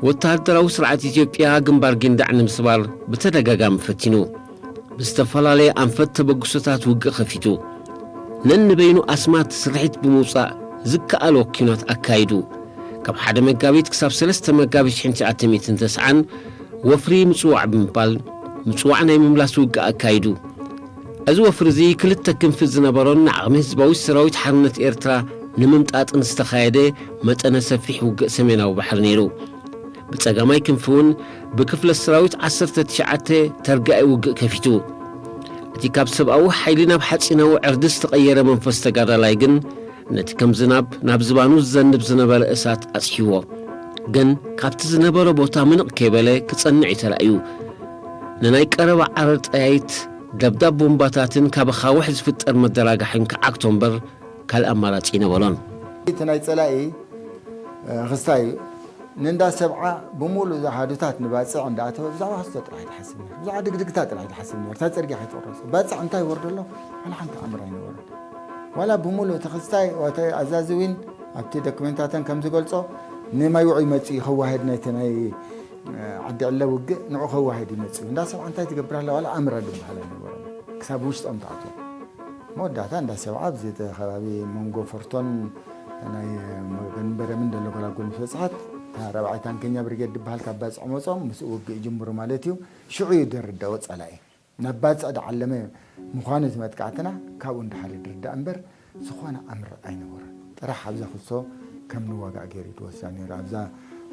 ወተሃደራዊ ስርዓት ኢትዮጵያ ግንባር ጊንዳዕ ንምስባር ብተደጋጋሚ ፈቲኑ። ብዝተፈላለየ ኣንፈት ተበግሶታት ውግእ ከፊቱ። ነንበይኑ ኣስማት ስርሒት ብምውጻእ ዝከኣሎ ኲናት ኣካይዱ። ካብ ሓደ መጋቢት ክሳብ ሰለስተ መጋቢት ሽሕን ትሽዓተ ሚእትን ተስዓን ወፍሪ ምጽዋዕ ብምባል ምጽዋዕ ናይ ምምላስ ውግእ ኣካይዱ። እዚ ወፍሪ እዚ ክልተ ክንፊ ዝነበሮን ንዓቕሚ ህዝባዊ ሰራዊት ሓርነት ኤርትራ ንምምጣጥን ዝተኻየደ መጠነ ሰፊሕ ውግእ ሰሜናዊ ባሕሪ ነይሩ። ብጸጋማይ ክንፊ እውን ብክፍለ ሰራዊት ዓሰርተ ትሽዓተ ተርጋኢ ውግእ ከፊቱ። እቲ ካብ ሰብኣዊ ሓይሊ ናብ ሓጺናዊ ዕርዲ ዝተቐየረ መንፈስ ተጋዳላይ ግን ነቲ ከም ዝናብ ናብ ዝባኑ ዝዘንብ ዝነበረ እሳት ኣጽሒዎ። ግን ካብቲ ዝነበረ ቦታ ምንቕ ከይበለ ክጸንዕ እዩ ተራእዩ። ንናይ ቀረባ ዓረር ጠያይት ደብዳብ ቦምባታትን ካብ ኣኻውሕ ዝፍጠር መደራጋሕን ክዓግቶ እምበር ካልእ ኣማራጺ ኣይነበሮን። እቲ ናይ ጸላኢ፣ እ፣ ክስታይ እዩ። ንእንዳ ሰብዓ ብምሉእ እዛ ሃዱታት ንባጽዕ እንዳኣተወ ብዛዕባ ክስቶ ጥራሕ ይትሓስብ ነይሩ። ብዛዕባ ድግድግታ ጥራሕ ይትሓስብ ነይሩ። እታ ጽርግያ ከይትቑረጽ። ባጽዕ እንታይ ይወርዶ ኣሎ? ዋላ ሓንቲ ኣምር ኣይነበሮን። ዋላ ብምሉእ እቲ ክስታይ፣ እቲ ኣዛዚ እውን ኣብቲ ዶክመንታተን ከም ዝገልጾ ንማይ ውዑይ መጺኡ ከዋህድ ናይቲ ናይ፣ እ፣ ዓዲ ዕለ ውግእ ንዑ ከዋህድ ይመጽእ። እንዳ ሰብዓ እንታይ ትገብር ኣላ? ዋላ ኣምር ድበሃል ኣይነበሮን። ክሳብ ውሽጦም ትኣትዎ። መወዳእታ እንዳ ሰብዓ ኣብዚ እቲ ከባቢ መንጎ ፈርቶን ናይ መገንበረምን ደሎ ጎላጉል ምስ በጽሐት፣ እታ ራብዓይ ታንከኛ ብርጌድ ድበሃል ካብ ባጽዕ መጾም ምስኡ ውግእ ይጅምሩ ማለት እዩ። ሽዑ እዩ ድርዳኦ ጸላኢ። ናብ ባጽዕ ድዓለመ ምዃኑ እቲ መጥቃዕትና ካብኡ እንዳሓለ ድርዳእ እምበር ዝኾነ ኣምር ኣይነበሮን። ጥራሕ ኣብዛ ክሶ ከም ንዋጋእ ገይሩ እዩ ድወስዳ ነይሩ። ኣብዛ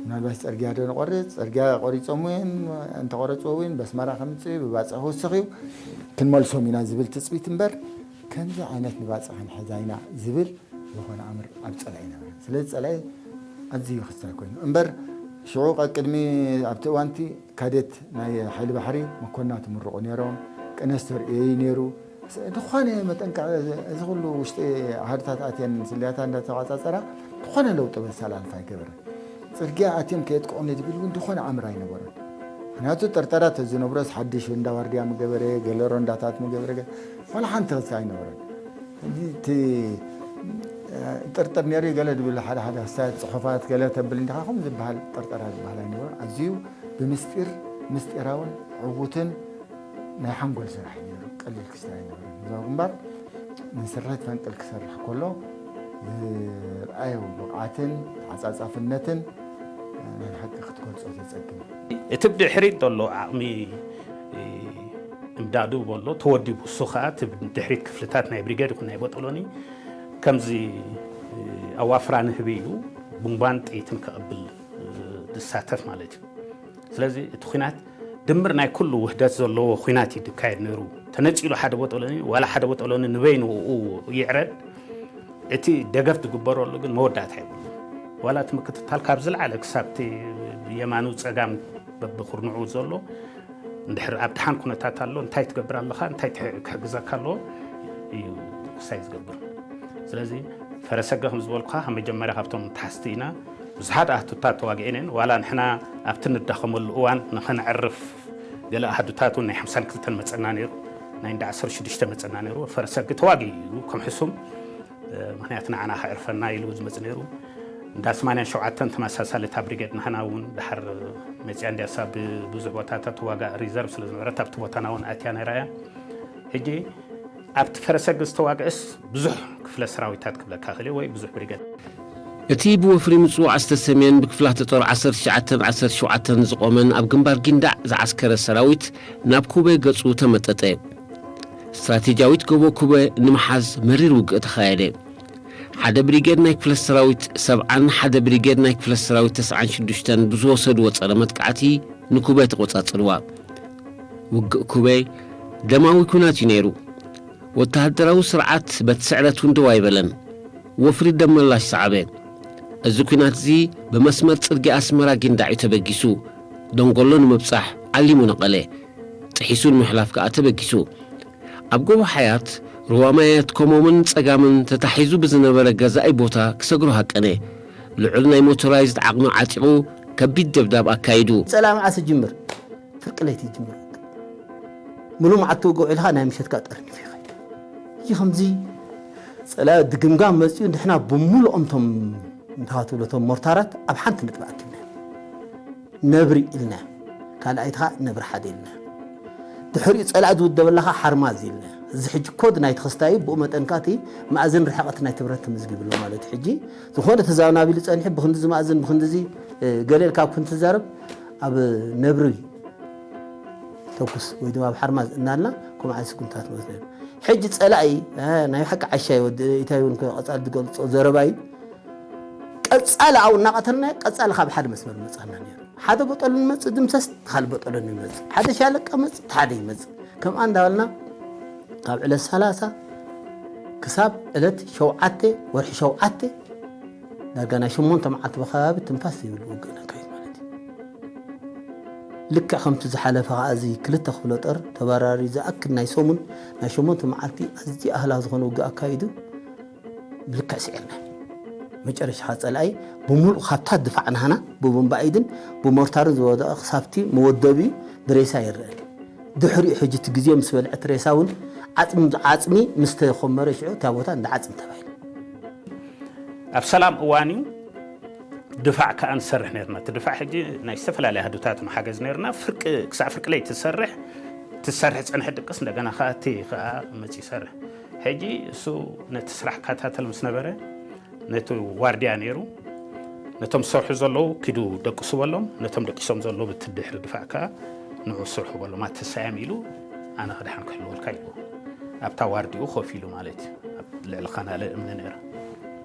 ምናልባት ጸርግያ ዶ ንቆርጽ፣ ጸርግያ ቆሪጾም እውን እንተቆረጽዎ እውን በስመራ ከምጽእ እዩ፣ ብባጽዕ ክውስኽ እዩ፣ ክንመልሶም ኢና ዝብል ትጽቢት እምበር ከምዚ ዓይነት ንባጽዕ ክንሕዛ ኢና ዝብል ዝኾነ ኣምር ኣብ ጸላኢ ነበረ። ስለዚ ጸላኢ ኣዝዩ ክስታይ ኮይኑ እምበር ሽዑ ቀቅድሚ ኣብቲ እዋንቲ ካዴት ናይ ሓይሊ ባሕሪ መኮንና ትምርቑ ነይሮም። ቅነ ዝተርእየ እዩ ነይሩ። ስ-፣ ዝኾነ መጠንቀ-፣ እዚ ኩሉ ውሽጢ ኣሃዱታት ኣትየን ስለያታ እንዳተቋጻጸራ ዝኾነ ለውጢ በሳላልፍ ኣይገበረን። ጽርግያ ኣትዮም ከየጥቅዑኒ ዝብል እውን ዝኾነ ኣምር ኣይነበሮን። ምክንያቱ ጥርጠራ ተዝነብሮስ ሓድሽ እንዳ ዋርድያ ምገበረ፣ ገለ ሮንዳታት ምገበረ፣ ገ-፣ ዋላ ሓንቲ ክሲ ኣይነበረን። ሕጂ እቲ፣ እ፣ ጥርጥር ነይሩ ገለ ዝብል ሓደ ሓደ ክስታት ጽሑፋት ገለ ተብል እንዲኻ ከምኡ ዝበሃል ጥርጠራ ዝበሃል ኣይነበረን። ኣዝዩ ብምስጢር፣ ምስጢራውን ዕዉትን ናይ ሓንጎል ስራሕ እዩ ነይሩ። ቀሊል ክስታይ ኣይነበረን። ህዝባዊ ግንባር ንስርሒት ፈንቅል ክሰርሕ ከሎ ዝርኣዮ ብቕዓትን ተዓጻጻፍነትን ናይ ብሓቂ ክትገልጾ ዘጸግም። እቲ ብድሕሪት ዘሎ ዓቕሚ፣ እ፣ እምዳዱ በሎ ተወዲቡ። እሱ ኸኣ እቲ ድሕሪት ክፍልታት ናይ ብሪጌድ ይኹን ናይ ቦጦሎኒ ከምዚ፣ እ፣ ኣዋፍራ ንህቢ ኢሉ ቡምባን ጥይትን ከቐብል፣ እ፣ ዝሳተፍ ማለት እዩ። ስለዚ እቲ ኲናት ድምር ናይ ኩሉ ውህደት ዘለዎ ኲናት እዩ ዝካየድ ነይሩ። ተነጺሉ ሓደ ቦጦሎኒ፣ ዋላ ሓደ ቦጦሎኒ ንበይኑ ይዕረድ፣ እቲ ደገፍ ዝግበረሉ ግን መወዳእታ የብሉን። ዋላ እቲ ምክትታል ካብ ዝለዓለ ክሳብ እቲ የማኑ ጸጋም በብኹርንዑ ዘሎ እንድሕር ኣብ ደሓን ኩነታት ኣሎ፣ እንታይ ትገብር ኣለኻ፣ እንታይ ትሕ-፣ ክሕግዘካ ኣለዎ እዩ ክሳይ ዝገብር። ስለዚ ፈረሰገ ከም ዝበልኩኻ ካብ መጀመርያ ካብቶም ተሓዝቲ ኢና። ብዙሓት ኣህቱታት ተዋጊኤን እየን። ዋላ ንሕና ኣብቲ ንዳኸመሉ እዋን ንኸነዕርፍ ገለ ኣሃዱታት እውን ናይ ሓምሳን ክልተን መጸና ነይሩ፣ ናይ እንዳ ዓሰርተ ሽዱሽተ መጸና ነይሩ። ፈረሰጊ ተዋጊኡ እዩ ከም ሕሱም፣ እ፣ ምኽንያት ንዓና ከዕርፈና ኢሉ ዝመጽእ ነይሩ። እንዳ ሰማንያን ሸውዓተን ተመሳሳሊ እታ ብሪጌድ ንሃና እውን ድሓር መጽያ እንዲያሳ ብብዙሕ ቦታታት ተዋጋእ ሪዘርቭ ስለ ዝነበረት ኣብቲ ቦታና እውን ኣትያ ነይራ እያ። ሕጂ ኣብቲ ፈረሰጊ ዝተዋግእስ ብዙሕ ክፍለ ሰራዊታት ክብለካ ክእል ወይ ብዙሕ ብሪገድ። እቲ ብወፍሪ ምጽዋዕ ዝተሰምየን ብክፍላተ ጦር ዓሰርተ ትሽዓተን ዓሰርተ ሸውዓተን ዝቖመን ኣብ ግንባር ጊንዳዕ ዝዓስከረ ሰራዊት ናብ ኩበ ገጹ ተመጠጠ። ስትራቴጂያዊት ጎቦ ኩበ ንምሓዝ መሪር ውግእ ተኻየደ። ሓደ ብሪጌድ ናይ ክፍለ ሰራዊት ሰብዓን ሓደ ብሪጌድ ናይ ክፍለ ሰራዊት ተስዓን ሽዱሽተን ብዝወሰድዎ ጸረ መጥቃዕቲ ንኩበ ተቖጻጽርዋ። ውግእ ኩበ ደማዊ ኲናት እዩ ነይሩ። ወተሃደራዊ ስርዓት በቲ ስዕረት እውን ደው ኣይበለን። ወፍሪ ደመላሽ ሰዓበ። እዚ ኲናት እዚ ብመስመር ጽርግያ ኣስመራ ጊንዳዕ እዩ ተበጊሱ። ደንጎሎ ንምብጻሕ ዓሊሙ ነቐለ። ጥሒሱ ንምሕላፍ ከኣ ተበጊሱ። ኣብ ጎቦ ሓያት ሩባ ማያት ኮሞምን ጸጋምን ተታሒዙ ብዝነበረ ገዛኢ ቦታ ክሰግሮ ሃቀነ። ልዑል ናይ ሞቶራይዝድ ዓቕሚ ዓጢቑ ከቢድ ደብዳብ ኣካይዱ። ጸላኢ መዓስ ይጅምር? ፍርቂ ለይቲ ይጅምር። ምሉእ መዓልቲ ውግእ ውዒልካ ናይ ምሸትካ ጠርኒፉ ይኸይድ። እዚ ከምዚ ጸላኢ ድግምጋም መጺኡ ንሕና ብምሉኦም ቶም እንታይ ትብሎ ቶም ሞርታራት ኣብ ሓንቲ ነጥቢ ኣኪብና። ነብሪ ኢልና፣ ካልኣይቲ ኸዓ ነብሪ ሓደ ኢልና። ድሕሪኡ ጸላኢ ዝውደበላ ኸዓ ሓርማዝ ኢልና። እዚ ሕጂ ኮድ ናይ ተኸስታይ እዩ፣ ብኡ መጠን ከኣ እቲ መኣዝን ርሕቐት ናይ ትብረት ትምዝግብሉ ማለት እዩ። ሕጂ ዝኾነ ተዛናቢሉ ጸኒሑ ብክንድዚ መኣዝን ብክንድዚ፣ እ፣ ገለ ኢልካ ኣብ ክንትዛረብ ኣብ ነብሪ ተኩስ ወይ ድማ ኣብ ሓርማዝ እናልና ከምኡ ዓይነት ስጉምታት ንወስድ ነርና። ሕጂ ጸላኢ፣ እ፣ ናይ ሓቂ ዓሻ እዩ፣ ወዲ ኢታይ እውን ቀጻሊ ዝገልጾ ዘረባ እዩ። ቀጻሊ ኣብኡ እናቐተልና ቀጻሊ ካብ ሓደ መስመር መጻና ነይሩ። ሓደ በጠሉ ንመጽእ ድምሰስ፣ እቲ ካልእ በጠሉ ንመጽእ። ሓደ ሻለቃ መጽእ፣ እቲ ሓደ ይመጽእ። ከምኣ እንዳበልና ካብ ዕለት ሰላሳ ክሳብ ዕለት ሸውዓተ ወርሒ ሸውዓተ ዳርጋ ናይ ሸሞንተ መዓልቲ ብኸባቢ ትንፋስ ዘይብሉ ውግእ ነካይድ ማለት እዩ። ልክዕ ከምቲ ዝሓለፈ ኸዓ እዚ ክልተ ክፍለ ጦር ተበራሪ ዝኣክል ናይ ሰሙን ናይ ሸሞንተ መዓልቲ ኣዝዩ ኣህላኽ ዝኾነ ውግእ ኣካይዱ ብልክዕ ስዒርና። መጨረሻ ኸዓ ጸላኢ ብምሉእ ካብታ ድፋዕ ናህና ብቦምባ ኢድን ብሞርታርን ዝወደቐ ክሳብቲ መወደቢኡ ብሬሳ ይረአ። ድሕሪኡ ሕጂ እቲ ግዜ ምስ በልዐ እቲ ሬሳ እውን ዓጽሚ ዓጽሚ ምስ ተኾመረ ሽዑ እታ ቦታ እንዳ ዓጽሚ ተባሂሉ። ኣብ ሰላም እዋን እዩ ድፋዕ ከኣ ንሰርሕ ነርና። እቲ ድፋዕ ሕጂ ናይ ዝተፈላለያ ኣሃዱታት ንሓገዝ ነርና። ፍርቂ፣ ክሳዕ ፍርቂ ለይቲ ትሰርሕ፣ ትሰርሕ ጸንሐ ድቅስ፣ እንደገና ከኣ እቲ ከኣ መጺ ይሰርሕ። ሕጂ እሱ ነቲ ስራሕ ይከታተል ምስ ነበረ፣ ነቲ ዋርድያ ነይሩ፣ ነቶም ዝሰርሑ ዘለዉ ኪዱ ደቅሱ በሎም፣ ነቶም ደቂሶም ዘለዉ ብቲ ድሕሪ ድፋዕ ከኣ ንዑ ስርሑ በሎም፣ ኣተሳዮም ኢሉ ኣነ ክድሓን ክህልወልካ ኢሉ። ኣብታ ዋርድኡ ኮፍ ኢሉ ማለት እዩ። ኣብ ልዕሊ ካናለ እምኒ ነይራ።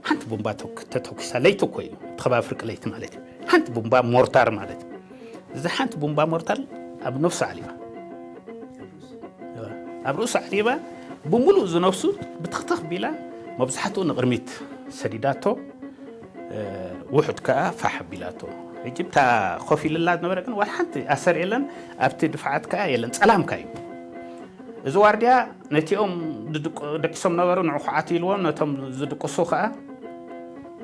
ሓንቲ ቡምባ ተኩ-፣ ተተኩሳ፣ ለይቲ እኮ እዩ፣ እቲ ከባቢ ፍርቂ ለይቲ ማለት እዩ። ሓንቲ ቡምባ ሞርታር ማለት እዩ። እዛ ሓንቲ ቡምባ ሞርታር ኣብ ነፍሱ ዓሊባ። ኣብ ርእሱ ዓሊባ ብምሉእ ዝነፍሱ ብትኽትኽ ቢላ መብዛሕትኡ ንቕድሚት ሰዲዳቶ፣ እ፣ ውሑድ ከኣ ፋሕ ኣቢላቶ። ሕጂ እታ ኮፍ ኢልላ ዝነበረ ግን ዋላ ሓንቲ ኣሰር የለን፣ ኣብቲ ድፋዓት ከኣ የለን፣ ጸላምካ እዩ። እዚ ዋርድያ ነቲኦም ዝድቁ-፣ ደቂሶም ነበሩ፣ ንዑ ኹዓቱ ኢልዎም፣ ነቶም ዝድቅሱ ከኣ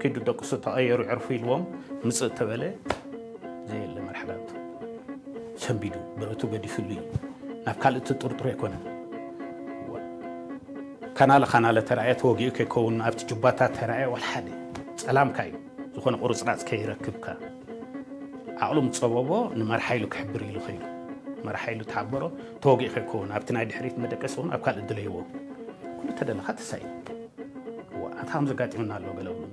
ኪዱ ደቅሱ፣ ተቐየሩ፣ ዕርፉ ኢልዎም፣ ምጽእ ተበለ፣ ዘየለ መርሓባቱ ሰንቢዱ፣ ብረቱ ገዲፍሉ እዩ። ናብ ካልእ ትጥርጥሩ ኣይኮነን። ዋ-፣ ካናለ ካናለ ተራእየ ተወጊኡ ከይከውን፣ ኣብቲ ጁባታት ተራእየ ዋላ ሓደ ጸላምካ እዩ። ዝኾነ ቁርጽራጽ ከይረክብካ። ዓቕሉ ምስ ጸበቦ ንመርሓ ኢሉ ክሕብር ኢሉ ኸይዱ። መርሓ ኢሉ ተሓበሮ፣ ተወጊኡ ከይከውን፣ ኣብቲ ናይ ድሕሪት መደቀሲ እውን ኣብ ካልእ ድለይዎ። ኩሉ ተደለኻ ተሳኢኑ። ዋ፣ ኣታ ከም ዘጋጢሙና ኣሎ ገለ እውን።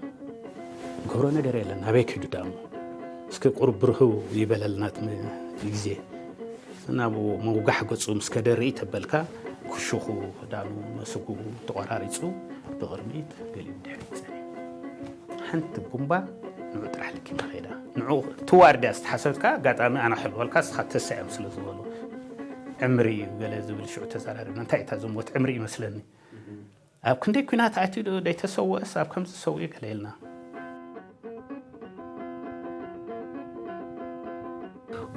ገብሮ ነገር የለን፣ ናበይ ከይዱ ደኣ እሞ? እስኪ ቁሩብ ብርህው ይበለልና እቲ ም-፣ እቲ ግዜ። ናብኡ ምውጋሕ ገጹ ምስ ከደ ርኢ ተበልካ፣ ክሹኹ፣ ክዳኑ፣ ነስጉኡ ተቖራሪጹ፣ ብቕድሚት ገሊኡ ብድሕሪት ጸኒሑ። ሓንቲ ቡምባ ንዑ ጥራሕ ልኪማ ከይዳ። ንዑ፣ እቲ ዋርድያ ዝተሓሰብካ ኣጋጣሚ ኣነ ክሕልወልካ፣ ንስኻ ተሳዮም ስለ ዝበሉ፣ ዕምሪ እዩ ገለ ዝብል ሽዑ ተዘራሪብና። እንታይ እታ ዝሞት ዕምሪ ይመስለኒ። ኣብ ክንደይ ኲናት ኣትዩ ዶ ዘይተሰወአስ፣ ኣብ ከምዚ ዝሰውኡ ገለ ኢልና።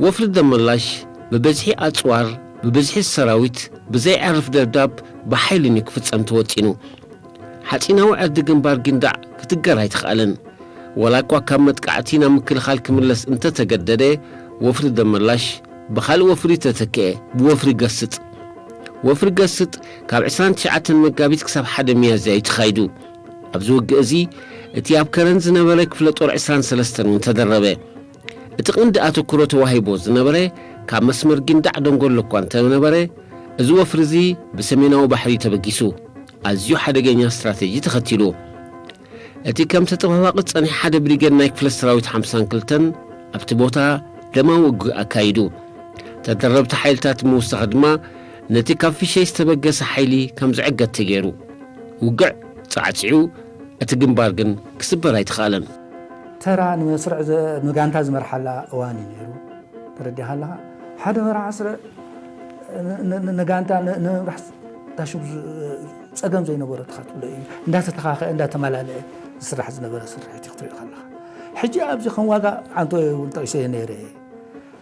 ወፍሪ ደመላሽ ብብዝሒ ኣጽዋር፣ ብብዝሒ ሰራዊት፣ ብዘይዓርፍ ደብዳብ ብሓይልን እዩ ክፍጸም ተወጢኑ። ሓጺናዊ ዕርዲ ግንባር ጊንዳዕ ክትገር ኣይተኻእለን። ዋላ እኳ ካብ መጥቃዕቲ ናብ ምክልኻል ክምለስ እንተተገደደ፣ ወፍሪ ደመላሽ ብኻልእ ወፍሪ ተተክአ፣ ብወፍሪ ገስጥ። ወፍሪ ገስጥ ካብ ዕስራን ትሽዓተን መጋቢት ክሳብ ሓደ ሚያዝያ እዩ ተኻይዱ። ኣብዚ ውግእ እዚ፣ እቲ ኣብ ከረን ዝነበረ ክፍለ ጦር ዕስራን ሰለስተን እውን ተደረበ። እቲ ቀንዲ ኣተኩሮ ተዋሂቦ ዝነበረ ካብ መስመር ጊንዳዕ ደንጎሎ እኳ እንተነበረ፣ እዚ ወፍሪ እዚ ብሰሜናዊ ባሕሪ እዩ ተበጊሱ። ኣዝዩ ሓደገኛ ስትራተጂ ተኸቲሉ። እቲ ከም ተጠባባቒ ዝጸንሐ ሓደ ብሪገድ ናይ ክፍለ ሰራዊት ሓምሳን ክልተን ኣብቲ ቦታ ደማዊ ውግእ ኣካይዱ። ተደረብቲ ሓይልታት ምውሳኽ ድማ ነቲ ካብ ፊሸይ ዝተበገሰ ሓይሊ ከም ዝዕገት ተገይሩ። ውግዕ ጻዕጺዑ፣ እቲ ግንባር ግን ክስበር ኣይተኻእለን። ተራ ንመስርዕ ዘ-፣ ንጋንታ ዝመርሓላ እዋን እዩ ነይሩ። ተረዲኻ ኣለኻ? ሓደ መርሓ ስረ ን-፣ ን-፣ ን-፣ ንጋንታ ን-፣ ንምምራሕ ታሽም ዝ-፣ ጸገም ዘይነበሮ ተኻትሎ እዩ። እንዳተተኻኸአ፣ እንዳተመላለአ ዝስራሕ ዝነበረ ስርሒት እዩ ክትሪኦ ከለኻ። ሕጂ ኣብዚ ከም ዋጋ ዓንቶ እውን ጠቒሰዮ ነይረ እየ።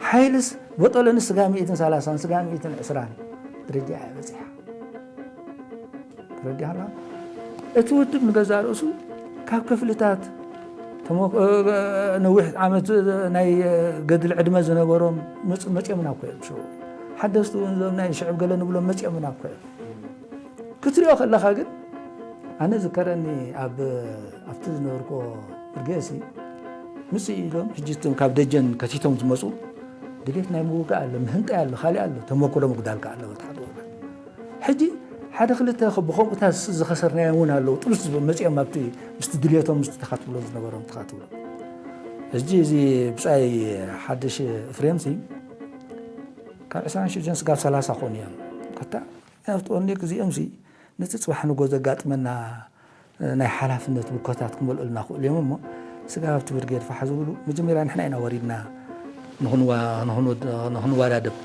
ሓይልስ በጠለኒ ስጋ ሚእትን ሰላሳን ስጋ ሚእትን ዕስራን ደረጃ እያ በጺሓ። ተረዲኻ ኣለኻ? እቲ ውድብ ንገዛእ ርእሱ ካብ ክፍልታት ተሞ-፣ እ፣ ነዊሕ ዓመት ናይ ገድሊ ዕድመ ዝነበሮም መጽ-፣ መጽዮምና እኮ እዮም ሽዑ። ሓደስቲ እውን እዞም ናይ ሽዕብ ገለ ንብሎም መጽዮምና እኮ እዮም። ክትሪኦ ከለኻ ግን፣ ኣነ ዝከረኒ ኣብ፣ ኣብቲ ዝነበርኩዎ ብርጌሲ ምጽእ ኢሎም፣ ሕጂ እቶም ካብ ደጀን ከቲቶም ዝመጹ ድሌት ናይ ምውጋእ ኣሎ፣ ምህንጣይ ኣሎ፣ ካልእ ኣሎ፣ ተመክሮ ምጉዳል ከኣ ኣለዎ። ሕጂ ሓደ ክልተ ብኸምኡታት ዝኸሰርናዮም እውን ኣለዉ። ጥሉስ መጺኦም ኣብቲ ምስቲ ድሌቶም ምስቲ ተኻትብሎ ዝነበሮም ተኻትብሎ። ሕጂ እዚ ብጻይ ሓድሽ እፍሬምሲ ካብ ዕስራን ሽዱሽተን ስጋብ ሰላሳ ኮኑ እዮም። ከታ ኣብቲ ኦኔክ እዚኦምሲ ነቲ ጽባሕ ንጎ ዘጋጥመና ናይ ሓላፍነት ውኮታት ክመልኡልና ክእሉ እዮም እሞ፣ ስጋብ ኣብቲ ብርጌድ ፋሕ ዝብሉ መጀመርያ ንሕና ኢና ወሪድና ንኽንዋ-፣ ንኽንወ-፣ ንኽንወዳደብ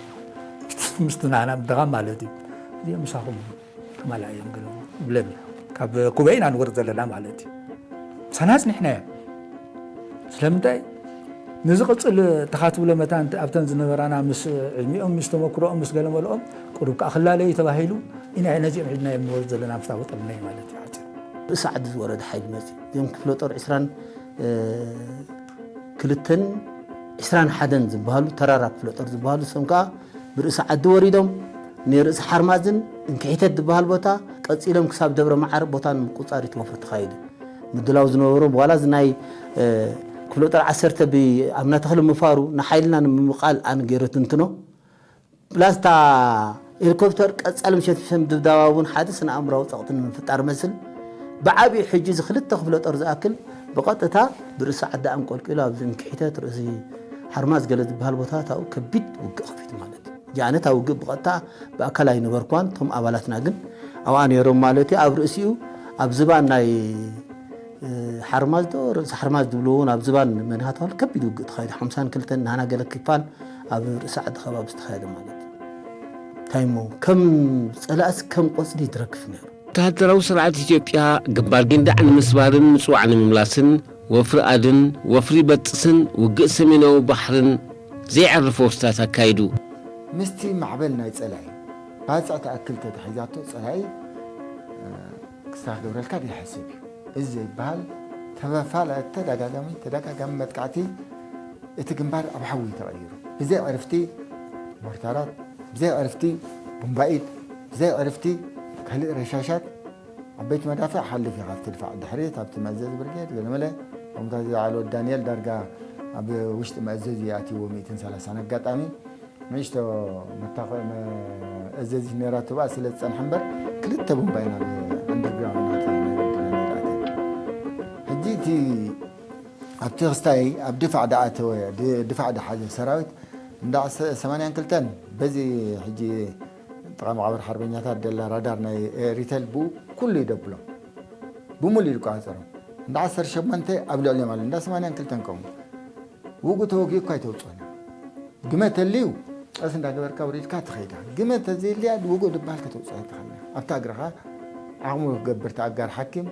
ምስቲ ናህና ምድኻም ማለት እዩ። እዚኦም ምሳኹም ክመልኣ እዮም ገለ ብለና። ካብ ኩበይ ኢና ንወርድ ዘለና ማለት እዩ። ምሳና ኣጽኒሕናዮ። ስለምንታይ? ንዝቕጽል ተኻትብሎ መታን ኣብተን ዝነበራና ምስ ዕድሚኦም፣ ምስ ተመክሮኦም፣ ምስ ገለ መልኦም ቁሩብ ከኣ ክላለዩ ተባሂሉ ኢና ነዚኦም ሒዝናዮም ንወርድ ዘለና ምስታ ወጠርናይ ማለት እዩ። ሓጺር ርእሲ ዓዲ ዝወረደ ሓይሊ መጺ። እዚኦም ክፍለ ጦር ዕስራን ክልተን ዕስራን ሓደን ዝበሃሉ ተራራ ክፍለ ጦር ዝበሃሉ፣ እሶም ከኣ ብርእሲ ዓዲ ወሪዶም ንርእሲ ሓርማዝን እንክሒተት ዝበሃል ቦታ ቀጺሎም ክሳብ ደብረ መዓር ቦታ ንምቁጻር እዩ እቲ ወፍሪ ተኻይዱ። ምድላው ዝነበሮም ዋላ እዚ ናይ፣ እ፣ ክፍለ ጦር ዓሰርተ ብ-፣ ኣምና ተኽለ ምፋሩ ንሓይልና ንምምቓል ኣነ ገይረ ትንትኖ። ፕላስ እታ ሄሊኮፕተር ቀጻሊ ምሸት ምሸት ምድብዳባ እውን ሓደ ስነ ኣእምራዊ ጸቕጢ ንምፍጣር መስል ብዓቢኡ ሕጂ እዚ ክልተ ክፍለ ጦር ዝኣክል ብቐጥታ ብርእሲ ዓዲ ኣንቆልቂሉ ኣብዚ እንክሒተት ርእሲ ሓርማዝ ገለ ዝበሃል ቦታ ታው ከቢድ ውግእ ከፊቱ ማለት እዩ። እዚኣ ነታ ውግእ ብቐጥታ ብኣካል ኣይነበርኳን፣ እቶም ኣባላትና ግን ኣብኣ ነይሮም ማለት እዩ። ኣብ ርእሲኡ ኣብ ዝባን ናይ፣ እ፣ ሓርማዝ ዶ ርእሲ ሓርማዝ ዝብልዎ እውን ኣብ ዝባን መንሃትዋል ከቢድ ውግእ ተኻይዱ። ሓምሳን ክልተን ናህና ገለ ክፋል ኣብ ርእሲ ዓዲ ከባቢ ዝተኻየደ ማለት እዩ። እንታይ እሞ ከም ጸላእስ ከም ቆጽሊ ይትረግፍ ነይሩ። ወተሃደራዊ ስርዓት ኢትዮጵያ ግንባር ጊንዳዕ ንምስባርን ምጽዋዕ ንምምላስን ወፍሪ ኣድን ወፍሪ በጥስን ውግእ ሰሜናዊ ባሕርን ዘይዕርፍ ወፍርታት ኣካይዱ። ምስቲ ማዕበል ናይ ጸላኢ ባጽዕ ትኣክል ተታሒዛቶ ጸላኢ፣ እ፣ ክሳኽ ገብረልካ ዘይሓስብ እዩ። እዚ ዘይበሃል ተበፋላ-፣ ተደጋጋሚ፣ ተደጋጋሚ መጥቃዕቲ እቲ ግንባር ኣብ ሓዊ ተቐይሩ። ብዘይ ዕርፍቲ ሞርታራት፣ ብዘይ ዕርፍቲ ቡምባኢድ፣ ብዘይ ዕርፍቲ ካልእ ረሻሻት፣ ዓበይቲ መዳፍዕ ሓልፍ እዩ ካብቲ ድፋዕ ድሕሪት፣ ኣብቲ መእዘዚ ብርጌድ ገለመለ፣ ከምኡታት ዝለዓለ ወዲ ዳንኤል ዳርጋ ኣብ ውሽጢ መእዘዚ ኣትይዎ ሚእትን ሰላሳን ኣጋጣሚ ንእሽቶ መታኸ-፣ መ-፣ መእዘዚት ነይራቶ ብኣ ስለ ዝጸንሐ እምበር፣ ክልተ ቡምባ ኢና ኣብ ኣንደርግራውንድ ናተይ ናይ ወዲ ዳንኤል ኣትዩ። ሕጂ እቲ ኣብቲ ክስታይ ኣብ ድፋዕ ድኣተወ፣ ድ-፣ ድፋዕ ድሓዘ ሰራዊት እንዳ ሰ-፣ ሰማንያን ክልተን በዚ ሕጂ ጥቓ መቓብር ሓርበኛታት ደላ ራዳር ናይ ኤሪተል ብኡ ኩሉ ይደብሎ። ብምሉእ ይቆጻጸሮም። እንዳ ዓሰርተ ሸሞንተ ኣብ ልዕሊኦም ኣሎ፣ እንዳ ሰማንያን ክልተን ከምኡ። ውግእ ተወጊኡ እኳ ኣይተውጽኦን። ግመ ተልዩ ቀስ እንዳገበርካ ውሪድካ ትኸይዳ። ግመ ተዘይልያ ውግእ ድበሃል ከተውጽኦ ኣይትኽእልን። ኣብታ እግርኻ ዓቕሙ ክገብር እቲ ኣጋር ሓኪም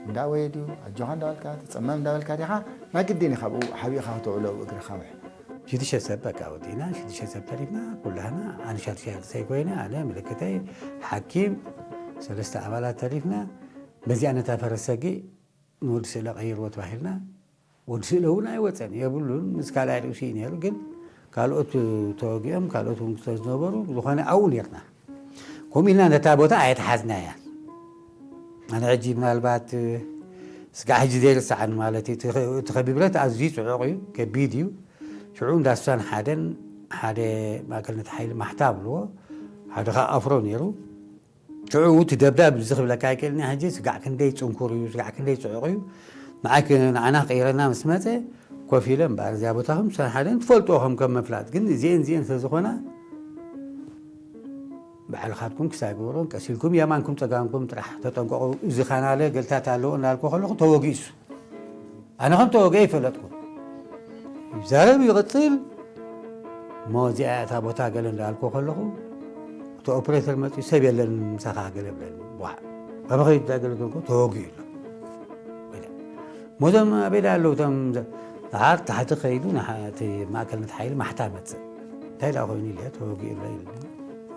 እንዳወየ ድዩ፣ ኣጆኻ እንዳበልካ፣ ትጸመም እንዳበልካ ዲኻ፣ ናይ ግድን ኢኻ ብኡ ሓቢእኻ ከተውዕሎ ኣብ እግርኻ ውሕ። ሽዱሽተ ሰብ በቃ ወዲእና፣ ሽዱሽተ ሰብ ተሪፍና፣ ኩላህና፣ ኣነ ሻድሻይ ክሳይ ኮይነ፣ ኣነ ምልክተይ ሓኪም፣ ሰለስተ ኣባላት ተሪፍና። በዚኣ ነታ ፈረስ ሰጊእ ንወዲ ስእለ ቀይርዎ ተባሂልና፣ ወዲ ስእለ እውን ኣይወፀን የብሉን፣ ምስ ካልኣይ ርእሱ እዩ ነይሩ። ግን ካልኦት ተወጊኦም፣ ካልኦት እውን ስለ ዝነበሩ፣ ዝኾነ ኣብኡ ነርና። ከምኡ ኢልና ነታ ቦታ ኣየተሓዝናያን። ኣነ ሕጂ ምናልባት ስጋዕ ሕጂ ዘይርስዓን ማለት እዩ። እቲ ኸ-፣ እቲ ከቢድ ብረት ኣዝዩ ጽዑቕ እዩ፣ ከቢድ እዩ። ሽዑ እንዳ ስሳን ሓደን ሓደ ማእከልነት ሓይሊ ማሕታ ኣብልዎ፣ ሓደ ኸኣ ኣፍሮ ነይሩ። ሽዑ እቲ ደብዳብ እዚ ክብለካ ኣይክእልን እየ ሕጂ፣ ስጋዕ ክንደይ ጽንኩር እዩ፣ ስጋዕ ክንደይ ጽዑቕ እዩ። ንዓይ ክ-፣ ንዓና ክቕይረና ምስ መጸ፣ ኮፍ ኢለ እምበኣር እዚኣ ቦታኹም ስሳን ሓደን ትፈልጥዎ ከም፣ ከም ምፍላጥ፣ ግን እዚኤን እዚኤን ስለ ዝኾና፣ ባዕልኻትኩም ክሳይ ግበሮን ቀስ ኢልኩም የማንኩም ጸጋምኩም ጥራሕ ተጠንቀቑ። እዚ ካናለ ገልታት ኣለዎ እናልኩ ከለኹ ተወጊሱ። ኣነ ከም ተወግአ ይፈለጥኩ። ይዛረብ ይቕጽል። እሞ እዚኣ እታ ቦታ ገለ እንዳልኩ ከለኹ፣ እቲ ኦፕሬተር መጺኡ፣ "ሰብ የለን ምሳኻ" ገለ ብለኒ። ዋዕ። ኣብ ኸይዱ እንታይ ገለ ገንኩ? "ተወጊኡ ኣሎ" ኢለ። እሞ እዞም ኣበይ ደኣ ኣለዉ? እቶም ዘ-፣ ደሓር ታሕቲ ከይዱ ንሓ-፣ እቲ ማእከልነት ሓይሊ ማሕታ መጽእ። "እንታይ ደኣ ኮይኑ?" ኢለ፣ "ተወጊኡ ኣሎ" ኢሉኒ።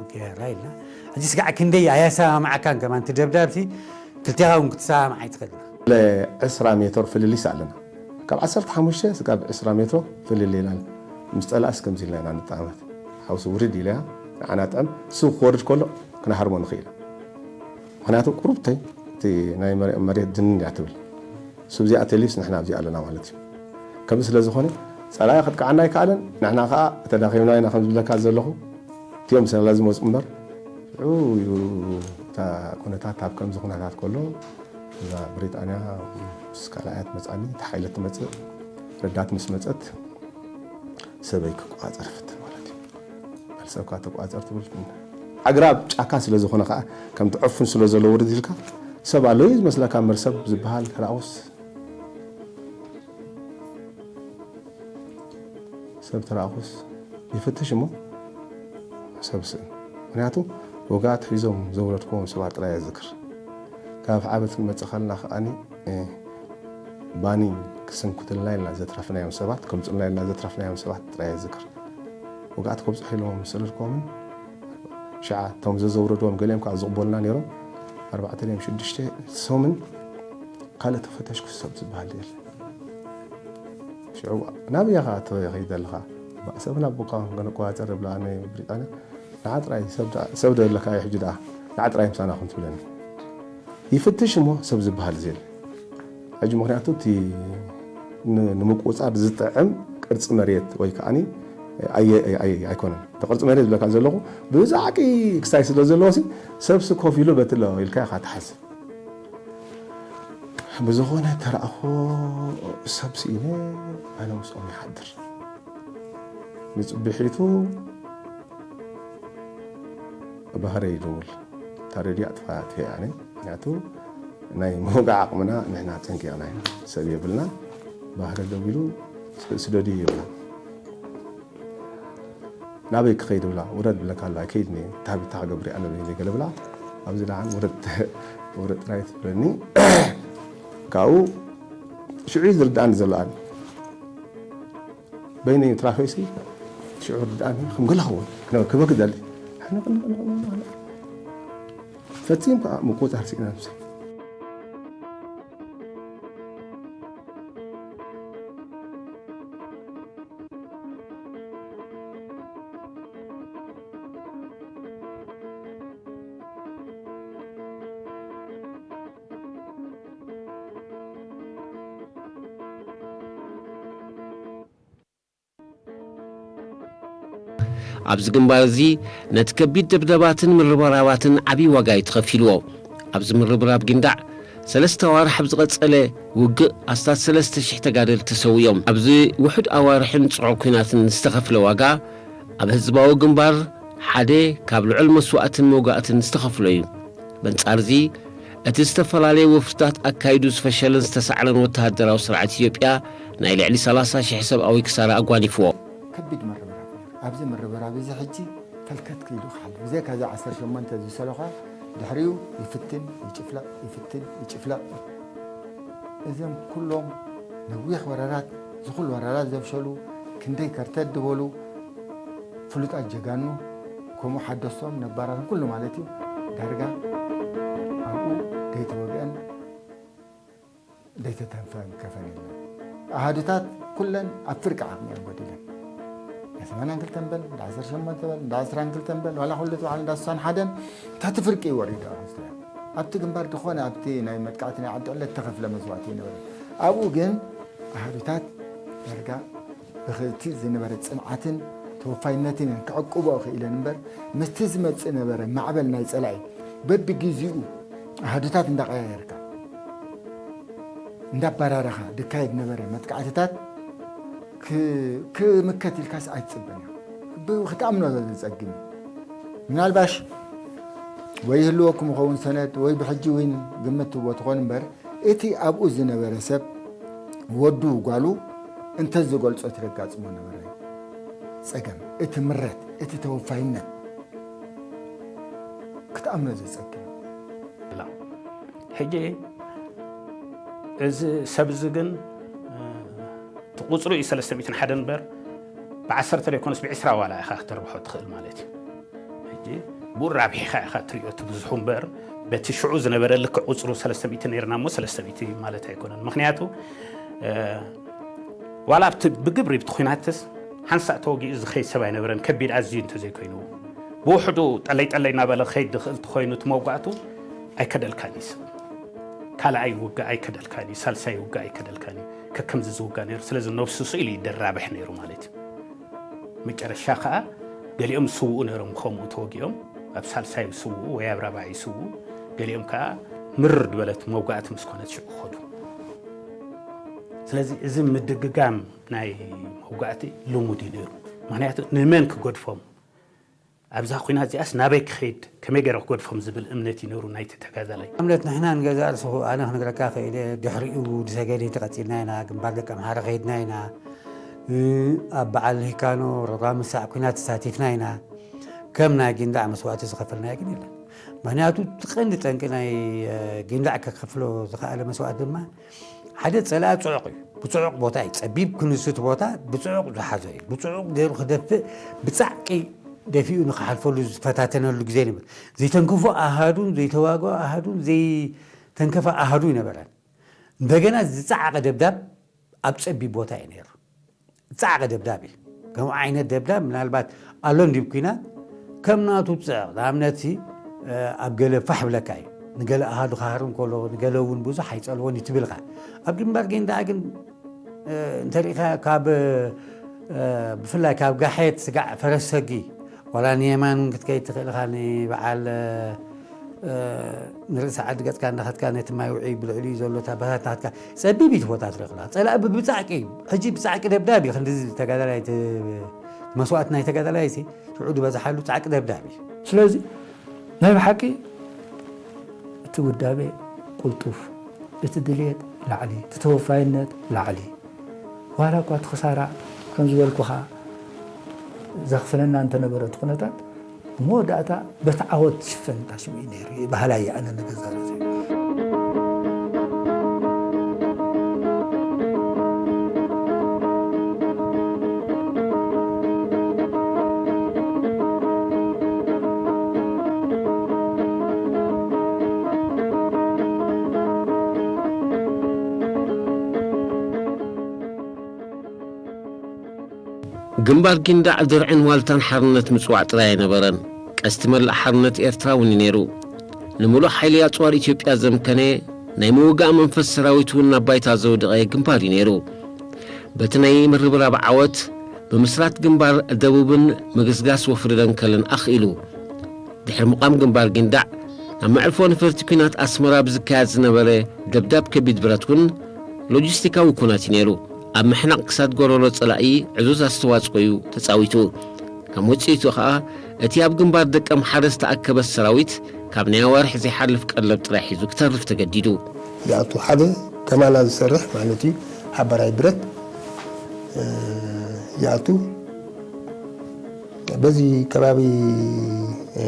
ኦኬ፣ ራይ ኢልና። ሕጂ ስጋዕ ክንደይ ኣየሰማምዓካን ከማን፣ እቲ ደብዳብሲ ክልቴኻ እውን ክትሰማማዕ ኣይትኽእልን። ዕስራ ሜትር ፍልልይስ ኣለና። ካብ ዓሰርተ ሓሙሽተ ስጋብ ዕስራ ሜትሮ ፍልልይ ኢልና። ምስ ጸላእስ ከምዚ ኢልና ኢና ንጠማመት። ሓውሲ ውርድ ኢለያ፣ ንዓና ጥዕም፣ እሱ ክወርድ ከሎ ክንሃርሞ ንኽእል። ምኽንያቱ ቁሩብተይ እቲ ናይ መሬ-፣ መሬት ድንን እያ ትብል። እሱ ኣብዚኣ ተልዩስ ንሕና ኣብዚኣ ኣለና ማለት እዩ። ከምዚ ስለ ዝኾነ፣ ጸላኢ ከጥቅዓና ኣይከኣለን። ንሕና ከኣ ተዳኺምና ኢና ከም ዝብለካ ዘለኹ። እቲኦም ሰላ ዝመጹ እምበር፣ ሽዑ እዩ እታ ኩነታት ኣብ ከምዚ ኩነታት ከሎ፣ እዛ ብሪጣንያ ምስ ካልኣያ ትመጽኣኒ፣ እታ ሓይለ ትመጽእ፣ ረዳት ምስ መጸት፣ ሰበይ ክቆጻጸር ይፍትን ማለት እዩ። በል ሰብካ ተቆጻጸር ትብል። ኣግራብ ጫካ ስለ ዝኾነ ከኣ፣ ከምቲ ዕፉን ስለ ዘሎ ውርድ ኢልካ፣ ሰብ ኣሎ እዩ ዝመስለካ እምበር፣ ሰብ ዝበሃል ተራእኩስ፣ ሰብ ተራእኩስ ይፍትሽ እሞ ሰብ ስእን። ምክንያቱ፣ ወግኣት ሒዞም ዘውረድክዎም ሰባት ጥራይ እየ ዝዝክር። ካብ ዓበት ክንመጽእ ከለና ከኣኒ፣ እ፣ ባኒ ክስንኩትልና ኢልና ዘትረፍናዮም ሰባት፣ ከምጹልና ኢልና ዘትረፍናዮም ሰባት ጥራይ እየ ዝዝክር። ወግኣት ከብጽሑ ኢሎም ምስ ሰደድክዎምን፣ ሽዓ እቶም ዘዘውረድዎም ገሊኦም ከኣ ዝቕበሉና ነይሮም። ኣርባዕተ ድዮም ሽዱሽተ ሰሙን ካልእ ተፈተሽኩ ሰብ ዝበሃል የለን። ሽዑ ናበይ ኢኻ ትኸይድ ዘለኻ? ባእ፣ ሰብ ናብ ቦካ ከነቆጻጽር ይብላ፣ ኣነ ብሪጣንያ። ንዓ ጥራይ ሰብ ደኣ፣ ሰብ ዶ ኣለካ እዩ ሕጂ ደኣ? ንዓ ጥራይ ምሳና ኩን ትብለኒ። ይፍትሽ እሞ ሰብ ዝበሃል እዚ የለን። ሕጂ ምኽንያቱ እቲ ን-፣ ንምቁጽጻር ዝጥዕም ቅርጺ መሬት ወይ ከኣኒ ኣየ-፣ ኣየ-፣ ኣይኮነን። እቲ ቅርጺ መሬት ዝብለካ ዘለኹ ብዛዕቂ ክስታይ ስለ ዘለዎሲ፣ ሰብሲ ኮፍ ኢሉ በቲ ኣሎ ኢልካ ኢኻ ትሓስብ። ብዝኾነ ተራእኾ ሰብ ስኢነ ኣነ ምስኦም ይሓድር። ንጽብሒቱ ባህረ ይደውል። እታ ሬድዮ ኣጥፋ-፣ ኣጥፊኣ ኣነ። ምኽንያቱ ናይ ምውጋዕ ዓቕምና ንሕና ጸንቂቕና ኢና። ሰብ የብልና። ባህረ ደዊሉ ስ-፣ ስደዱ ይብላ። ናበይ ክኸይድ ብላ፣ ውረድ ብለካ ኣላ፣ ኣይከይድን እየ። እንታይ ብታ ክገብር እየ ኣነ በይነይ ገለ ብላ። ኣብዚ ደሓን ውረድ፣ ውረድ ጥራይ ትብለኒ። ካብኡ ሽዑ እዩ ዝርድኣኒ ዘሎ ኣነ። በይነይ ትራፈይሲ ሽዑ ርድኣኒ፣ ከም ገለ ኸውን፣ ክነ-፣ ክበኪ ደሊ። ሕነ-፣ ሕነ-፣ ሕነ-፣ ሕነ-፣ ፈጺም ከዓ ምቁጽጻር ስኢነ ነብሰይ። ኣብዚ ግንባር እዚ ነቲ ከቢድ ደብደባትን ምርብራባትን ዓብዪ ዋጋ እዩ ተኸፊልዎ። ኣብዚ ምርብራብ ጊንዳዕ ሰለስተ ኣዋርሕ ኣብ ዝቐጸለ ውግእ ኣስታት ሰለስተ ሽሕ ተጋደልቲ ተሰዊኦም። ኣብዚ ውሑድ ኣዋርሕን ጽዑቕ ኲናትን ዝተኸፍለ ዋጋ ኣብ ህዝባዊ ግንባር ሓደ ካብ ልዑል መስዋእትን መውጋእትን ዝተኸፍሎ እዩ። በንጻር እዚ፣ እቲ ዝተፈላለየ ወፍርታት ኣካይዱ ዝፈሸለን ዝተሳዕረን ወተሃደራዊ ስርዓት ኢትዮጵያ ናይ ልዕሊ ሰላሳ ሽሕ ሰብኣዊ ክሳራ ኣጓኒፍዎ። ከቢድ ምርብራብ ነይሩ። ኣብዚ ምርብራብ እዚ ሕጂ ፈልከት ክኢሉ ክሓልፍ። ብዘይካ እዚ ዓሰርተ ሸሞንተ ዝሰለኻ፣ ድሕሪኡ ይፍትን፣ ይጭፍለቕ፣ ይፍትን፣ ይጭፍለቕ። እዞም ኩሎም ነዊሕ ወራራት፣ ዝኹል ወራራት ዘፍሸሉ፣ ክንደይ ከርተት ዝበሉ ፍሉጣት ጀጋኑ፣ ከምኡ ሓደስቶም ነባራትን ኩሉ ማለት እዩ፣ ዳርጋ ኣብኡ ደይተወግአን ደይተተንፈን ከፈን የለን። ኣሃዱታት ኩለን ኣብ ፍርቂ ዓቕሚ እየን ጎዲለን። እንዳ ሰማንያን ክልተን በል፣ እንዳ ዓሰርተ ሸሞንተ በል፣ እንዳ ዕስራን ክልተን በል፣ ዋላ ኩሉ እቲ በዓል እንዳ ስሳን ሓደን፣ ታሕቲ ፍርቂ እዩ ወሪዱ ኣብ ህዝቢ። ኣብቲ ግንባር ድኾነ ኣብቲ ናይ መጥቃዕቲ ናይ ዓዲ ዕለት ተኸፍለ መስዋእቲ ይነበረ። ኣብኡ ግን ኣሃዱታት ዳርጋ ብክእቲ ዝነበረ ጽንዓትን ተወፋይነትን እየን ክዕቅብኦ ክኢለን እምበር፣ ምስቲ ዝመጽእ ነበረ ማዕበል ናይ ጸላኢ በብግዜኡ ኣሃዱታት እንዳቐያየርካ፣ እንዳባራረኻ ድካየድ ነበረ መጥቃዕትታት ክ-፣ ክምከት ኢልካስ ኣይትጽበን ኢኻ። ብ-፣ ክትኣምኖ ዘጸግም እዩ። ምናልባሽ ወይ ይህልወኩም ይኸውን ሰነድ፣ ወይ ብሕጂ እውን ግምት ትህቦ ትኾን እምበር፣ እቲ ኣብኡ ዝነበረ ሰብ፣ ወዱ፣ ጓሉ፣ እንተዝገልጾ ትረጋጽሞ ነበረ ጸገም። እቲ ምረት፣ እቲ ተወፋይነት ክትኣምኖ ዘጸግም። ሕጂ እዚ ሰብ እዚ ግን፣ እቲ ቁጽሩ እዩ ሰለስተ ሚእትን ሓደን እምበር፣ ብዓሰርተ ዘይኮነስ ብዕስራ ዋላ ኢኻ ክትርብሖ ትኽእል ማለት እዩ። ሕጂ ብኡ ራቢሕካ ኢኻ ትሪኦ እቲ ብዙሑ እምበር፣ በቲ ሽዑ ዝነበረ ልክዕ ቁጽሩ ሰለስተ ሚእቲ ነይርና እሞ ሰለስተ ሚእቲ ማለት ኣይኮነን። ምኽንያቱ፣ እ፣ ዋላ ኣብቲ ብግብሪ ብቲ ኲናትስ ሓንሳእ ተወጊኡ ዝኸይድ ሰብ ኣይነበረን፣ ከቢድ ኣዝዩ እንተዘይኮይኑ። ብውሕዱ ጠለይ ጠለይ እናበለ ክኸይድ ዝኽእል ተኾይኑ እቲ መውጋእቱ ኣይከደልካን እዩ ሰብ። ካልኣይ ውግእ ኣይከደልካን እዩ፣ ሳልሳይ ውግእ ኣይከደልካን እዩ። ከከምዚ ዝውጋ ነይሩ። ስለዚ ነብሱ ስኢሉ እዩ ደራብሕ ነይሩ ማለት እዩ። መጨረሻ ከዓ ገሊኦም ስውኡ ነይሮም፣ ከምኡ ተወጊኦም ኣብ ሳልሳይ ስውኡ ወይ ኣብ ራብዓይ ስውኡ፣ ገሊኦም ከዓ ምርር ዝበለት መውጋእቲ ምስ ኮነት ሽዑ ክኸዱ። ስለዚ እዚ ምድግጋም ናይ መውጋእቲ ልሙድ እዩ ነይሩ። ምክንያቱ ንመን ክገድፎም፣ ኣብዛ ኲናት እዚኣስ ናበይ ክኸይድ፣ ከመይ ገይረ ክገድፎም ዝብል እምነት እዩ ነይሩ ናይቲ ተጋዳላይ። እምነት ንሕና ንገዛእ ርእስኹ ኣነ ክነግረካ ክእል እየ፣ ድሕሪኡ ብሰገነይቲ ቀጺልና ኢና፣ ግንባር ደቂ ኣምሓራ ከይድና ኢና፣ እ፣ ኣብ በዓል ሂካኖ ሮራ ምሳዕ ኲናት ተሳቲፍና ኢና። ከም ናይ ጊንዳዕ መስዋእቲ ዝኸፈልናዮ ግን የለን። ምክንያቱ እቲ ቀንዲ ጠንቂ ናይ፣ እ፣ ጊንዳዕ ከከፍሎ ዝኸኣለ መስዋእቲ ድማ ሓደ ጸላኢ ጽዑቕ እዩ። ብጽዑቕ ቦታ እዩ። ጸቢብ ክንሱ እቲ ቦታ ብጽዑቕ ዝሓዞ እዩ። ብጽዑቕ ገይሩ ክደፍእ ብጻዕቂ ደፊኡ ንኽሓልፈሉ ዝፈታተነሉ ግዜ ነይሩ። ዘይተንክፎ ኣሃዱን ዘይተዋግኦ ኣሃዱን ዘይተንከፈ ኣሃዱ ኣይነበረን። እንደገና ዝጸዓቐ ደብዳብ ኣብ ጸቢብ ቦታ እዩ ነይሩ። ዝጸዓቐ ደብዳብ እዩ። ከምኡ ዓይነት ደብዳብ ምናልባት ኣሎ እንድዩ ኲናት ከም ናቱ ዝጽዕቕ። ንኣብነት ሲ፣ እ፣ ኣብ ገለ ፋሕ ብለካ እዩ። ንገለ ኣሃዱ ክሃርም ከሎ ንገለ እውን ብዙሕ ኣይጸልዎን እዩ ትብልካ። ኣብ ግንባር ጊንዳዕ ግን፣ እ፣ እንተሪኢኻ ካብ፣ እ፣ ብፍላይ ካብ ጋሕየት ስጋዕ ፈረስ ሰጊ ዋላ ንየማን እውን ክትከይድ ትኽእል ኢኻ። ንበዓል፣ እ፣ ንርእሲ ዓዲ ገጽካ እንዳኸድካ ነቲ ማይ ውዑይ ብልዕሊኡ ዘሎ ታባታት ናትካ ጸቢብ እዩ እቲ ቦታ ትረኽባ። ጸላኢ ብ-፣ ብጻዕቂ እዩ። ሕጂ ብጻዕቂ ደብዳብ እዩ። ክንዲ ተጋዳላይ እቲ መስዋእቲ ናይ ተጋዳላይ ሲ ሽዑ ዝበዝሓሉ ጻዕቂ ደብዳብ እዩ። ስለዚ ናይ ብሓቂ እቲ ውዳቤ ቁልጡፍ፣ እቲ ድልየት ላዕሊ፣ እቲ ተወፋይነት ላዕሊ። ዋላ እኳ እቲ ክሳራ ከም ዝበልኩኻ ዘኽፍለና እንተነበረ እቲ ኩነታት፣ መወዳእታ በቲ ዓወት ዝሽፈን እንዳ ሽሙ እዩ ነይሩ። ባህላይ ኣነ ንገዛ ርእሰይ። ግንባር ጊንዳዕ ድርዕን ዋልታን ሓርነት ምጽዋዕ ጥራይ ኣይነበረን። ቀስቲ መላእ ሓርነት ኤርትራ እውን እዩ ነይሩ። ንምሉእ ሓይሊ ኣጽዋር ኢትዮጵያ ዘምከነ፣ ናይ ምውጋእ መንፈስ ሰራዊት እውን ናብ ባይታ ዘውደቐ ግንባር እዩ ነይሩ። በቲ ናይ ምርብራብ ዓወት፣ ምምስራት ግንባር ደቡብን ምግስጋስ ወፍሪ ደንከልን ኣኽኢሉ። ድሕሪ ምቋም ግንባር ጊንዳዕ፣ ኣብ መዕርፎ ነፈርቲ ኲናት ኣስመራ ብዝካየድ ዝነበረ ደብዳብ ከቢድ ብረት እውን ሎጂስቲካዊ ኩነት እዩ ነይሩ። ኣብ ምሕናቕ ክሳድ ጎረሮ ጸላኢ ዕዙዝ ኣስተዋጽኦ እዩ ተጻዊቱ። ከም ውጽኢቱ ኸኣ፣ እቲ ኣብ ግንባር ደቀምሓረ ዝተኣከበ ሰራዊት ካብ ናይ ኣዋርሕ ዘይሓልፍ ቀለብ ጥራይ ሒዙ ክተርፍ ተገዲዱ። ይኣቱ፣ ሓደ ከማና ዝሰርሕ ማለት እዩ፣ ሓባራይ ብረት፣ እ፣ ይኣቱ። በዚ ከባቢ፣ እ፣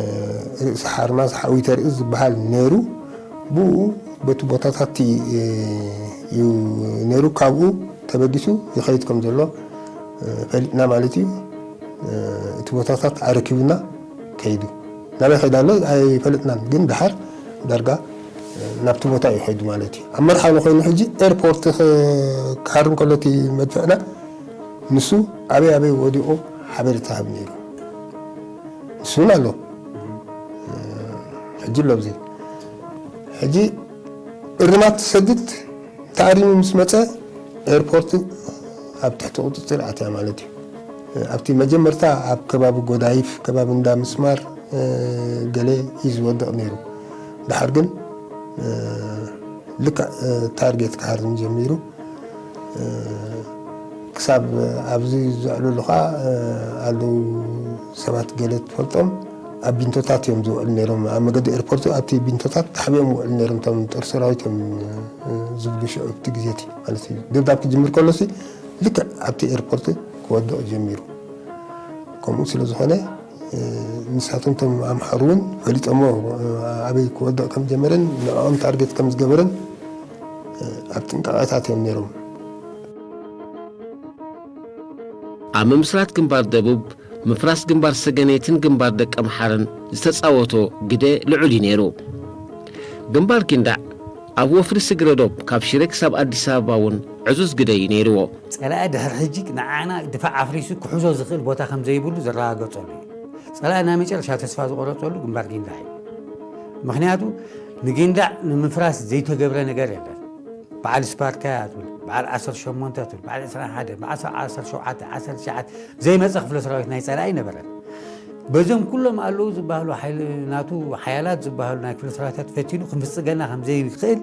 ርእሲ ሓርማዝ ሓዊተ ርእሲ ዝበሃል ነይሩ። ብኡ በቲ ቦታታት፣ እ፣ እዩ ነይሩ። ካብኡ ተበጊሱ ይኸይድ ከም ዘሎ፣ እ፣ ፈሊጥና ማለት እዩ። እ፣ እቲ ቦታታት ኣረኪቡና ከይዱ። ናበይ ከይዳ ኣሎ ኣይፈለጥናን፣ ግን ደሓር ዳርጋ፣ እ፣ ናብቲ ቦታ እዩ ከይዱ ማለት እዩ። ኣብ መርሓ ንኮይኑ ሕጂ ኤርፖርት ክ-፣ ክሃርም ከሎ እቲ መድፍዕና ንሱ ኣበይ ኣበይ ወዲቑ ሓበሬታ ሃብ ነይሩ። ንሱ እውን ኣሎ። ሕጂ ኣሎ ኣብዚ። ሕጂ እርማት ትሰድድ ተኣሪሙ ምስ መጸ ኤርፖርት ኣብ ትሕቲ ቁጽጽር ኣትያ ማለት እዩ። ኣብቲ መጀመርታ ኣብ ከባቢ ጎዳይፍ፣ ከባቢ እንዳ ምስማር፣ እ፣ ገለ እዩ ዝወድቕ ነይሩ። ደሓር ግን፣ እ፣ ልክዕ፣ እ፣ ታርጌት ክሃርም ጀሚሩ። እ፣ ክሳብ ኣብዚ ዘዕልሉ ኸዓ፣ እ፣ ኣለዉ ሰባት ገለ ትፈልጦም ኣብ ቢንቶታት እዮም ዝውዕሉ ነይሮም። ኣብ መገዲ ኤርፖርት ኣብቲ ቢንቶታት ተሓቢኦም ይውዕሉ ነይሮም። እቶም ጦር ሰራዊት እዮም፣ እ፣ ዝብሉ ሽዑ ኣብቲ ግዜ እቲ ማለት እዩ። ደብዳብ ክጅምር ከሎሲ ልክዕ ኣብቲ ኤርፖርት ክወድቕ ጀሚሩ። ከምኡ ስለ ዝኾነ፣ እ፣ ንሳቶም እቶም ኣምሓሩ እውን ፈሊጦሞ፣ እ፣ ኣበይ ክወድቕ ከም ጀመረን ንዕኦም ታርጌት ከም ዝገበረን፣ እ፣ ኣብ ጥንቃቐታት እዮም ነይሮም። ኣብ ምምስራት ግንባር ደቡብ፣ ምፍራስ ግንባር ሰገነይትን ግንባር ደቀምሓረን ዝተጻወቶ ግደ ልዑል እዩ ነይሩ። ግንባር ጊንዳዕ ኣብ ወፍሪ ስግረ ዶብ ካብ ሽረ ክሳብ ኣዲስ ኣበባ እውን ዕዙዝ ግደ እዩ ነይርዎ። ጸላኢ ድሕሪ ሕጂ ንዓና ድፋዕ ኣፍሪሱ ክሕዞ ዝኽእል ቦታ ከም ዘይብሉ ዘረጋገጸሉ እዩ። ጸላኢ ናይ መጨረሻ ተስፋ ዝቆረጸሉ ግንባር ጊንዳዕ እዩ። ምኽንያቱ ንጊንዳዕ ንምፍራስ ዘይተገብረ ነገር የለን። በዓል ስፓርካ እያ ትብል፣ በዓል ዓሰርተ ሸሞንተ ትብል፣ በዓል ዕስራን ሓደን፣ በዓል ዓሰርተ ሸውዓተ፣ ዓሰርተ ትሽዓተ ዘይመጸ ክፍለ ሰራዊት ናይ ጸላኢ ኣይነበረን። በዞም ኩሎም ኣለዉ ዝበሃሉ ሓይሊ ናቱ ሓያላት ዝበሃሉ ናይ ክፍለ ሰራዊታት ፈቲኑ ክምስገና ከም ዘይክእል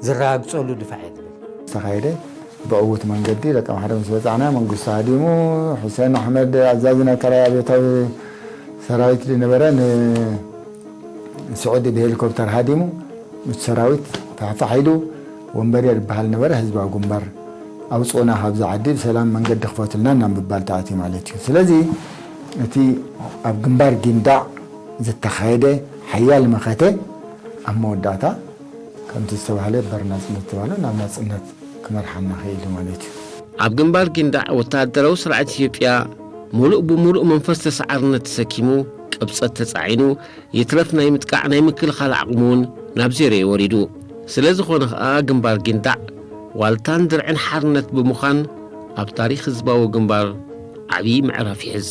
ዝረጋግጸሉ ድፋዕ እየ ዝብል። ዝተኻየደ ብዕዉት መንገዲ ደቂ ማሕረ ምስ በጻዕና መንግስቱ ሃዲሙ፣ ሑሴን ኣሕመድ ኣዛዚ ናይ ካልኣይ ኣብዮታዊ ሰራዊት ዝነበረ ንስዑዲ ብሄሊኮፕተር ሃዲሙ፣ ምስ ሰራዊት ፋሕፋሕ ኢሉ፣ ወንበዴ ዝበሃል ነበረ ህዝባዊ ግንባር ኣውፅኡና ካብዚ ዓዲ ብሰላም መንገዲ ክፈቱልና ናብ ምባል ተኣትዩ ማለት እዩ። ስለዚ እቲ ኣብ ግንባር ጊንዳዕ ዝተኻየደ ሓያል መኸተ ኣብ መወዳእታ ከምቲ ዝተባህለ በር ናፅነት ዝተባህለ ናብ ናፅነት ክመርሓና ክእል ማለት እዩ። ኣብ ግንባር ጊንዳዕ ወተሃደራዊ ስርዓት ኢትዮጵያ ሙሉእ ብሙሉእ መንፈስ ተሰዓርነት ተሰኪሙ፣ ቅብጸት ተጻዒኑ፣ ይትረፍ ናይ ምጥቃዕ ናይ ምክልኻል ዓቕሙ እውን ናብ ዜሮ እዩ ወሪዱ። ስለ ዝኾነ ኸኣ ግንባር ጊንዳዕ ዋልታን ድርዕን ሓርነት ብምዃን ኣብ ታሪኽ ህዝባዊ ግንባር ዓብዪ ምዕራፍ ይሕዝ።